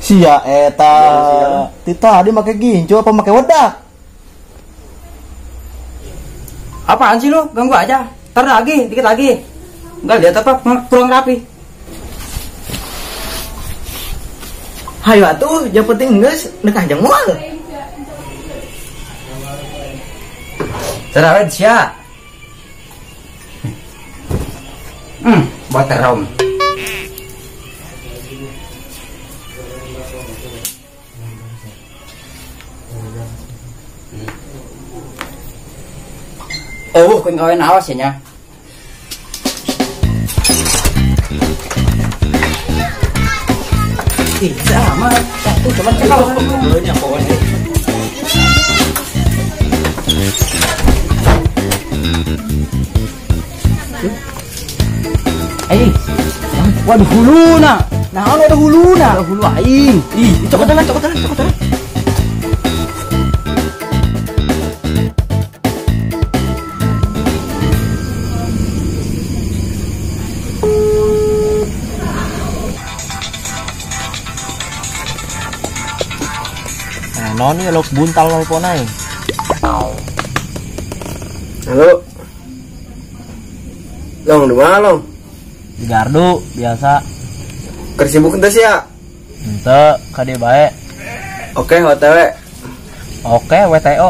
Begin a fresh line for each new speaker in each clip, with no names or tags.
Sia eta. Ti tadi make gincu apa make wedak?
Apaan sih lu? Ganggu aja. Ntar lagi, dikit lagi. Enggak lihat apa kurang rapi.
Hayu atuh, yang penting geus nekah jang moal.
Terawet sia. Buat rom. Oh, kau ngawain awas ya nya. Ih, sama. Satu cuman cekal.
Banyak pokoknya.
Aing. Waduh huluna. Nah, ada huluna. Hulu aing. Ih,
cokotan, cokotan, cokotan.
Nah, noni lo buntal nelpon aing.
Halo. Long, di mana long?
Di gardu biasa.
Kersibuk ente sih ya?
Ente, kade bae.
Oke, OTW.
Oke, WTO.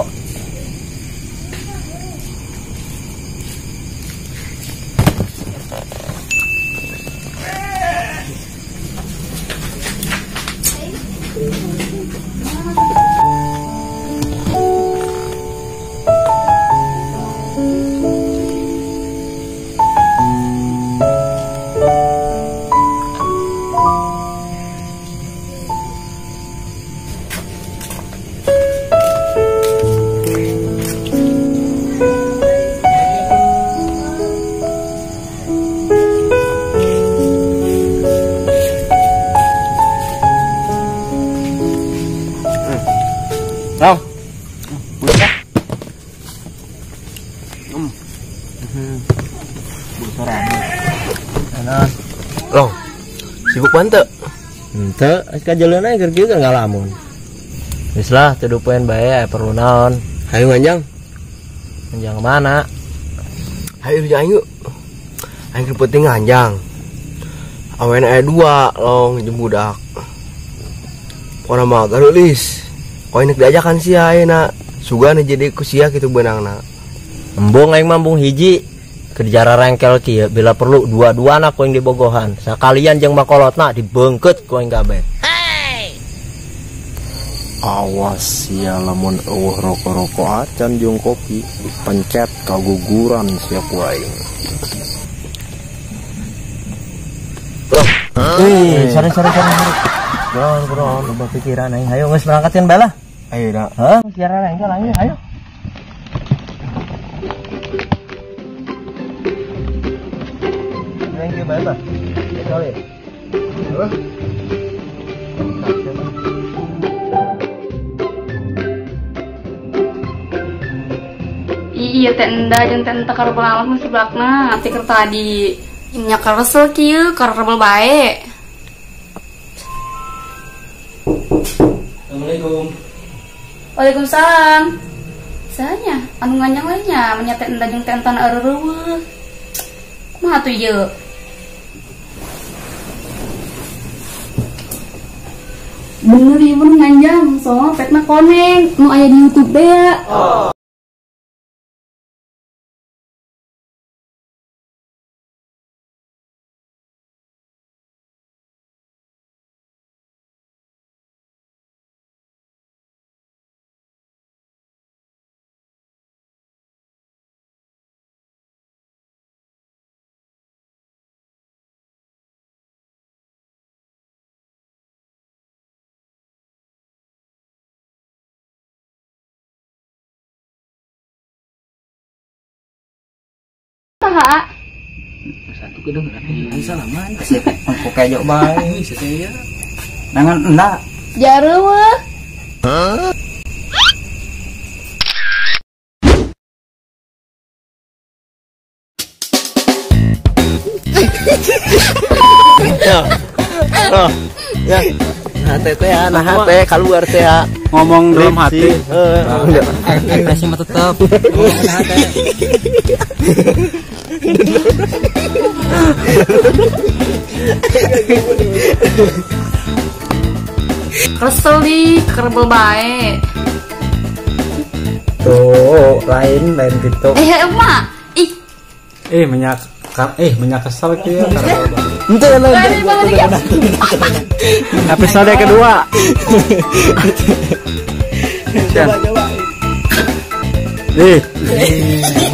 Long. Long. Sibuk banget.
Henteu, kajalan aja keur kieu kan ngalamun. Geus lah, teu dupoean bae aya perlu naon.
Hayu nganjang.
Nganjang mana?
Hayu jeung aing yuk. Aing keur penting nganjang. Awena aya 2 long jeung budak. Pokona mah garulis. Kau ini diajakan sia ayeuna. Sugana jadi ku sia kitu beunangna.
Embung aing mah embung hiji. Kerjara rengkel kieu bila perlu dua-duana ku aing dibogohan. Sakalian jeung makolotna dibeungkeut ku aing kabeh.
Hey.
Awas sia lamun eueuh roko-roko acan jeung kopi dipencet kaguguran sia ku aing.
Sorry. Bro, loba pikiran aing. Hayo geus berangkatkeun bae lah.
Ayo dah.
Heuh, pikiran aing lah ayo. Aing kieu bae tah. Sorry. Heuh.
Iya teh enda jeung teh enta karebel amat mun seblakna ti keur tadi. Nya karesel kieu karebel bae.
Assalamualaikum.
Waalaikumsalam. Sanya, anu nganjang lainnya menyate enda jeung teh entan areueuh. Kumaha tuh ieu? Bener ieu mah nganjang, soalnya petna koneng, nu aya di YouTube teh ya. Oh. Saha?
Satu kedeng salaman. Kok kayak bae saya. Nangan enda.
Jareueuh.
Hah?
Ya. Oh, ya.
Hate teh, nah hate keluar teh.
Ngomong dalam hati.
Ekspresi mah tetep.
Kesel di kerebel bae.
Tuh, lain gitu.
Emak. Ih.
Menyak kesel kieu kerebel bae.
Ente
lain.
Episode kedua.
Coba.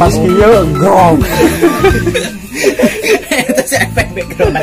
Pas kieu gong.
Itu si efek background.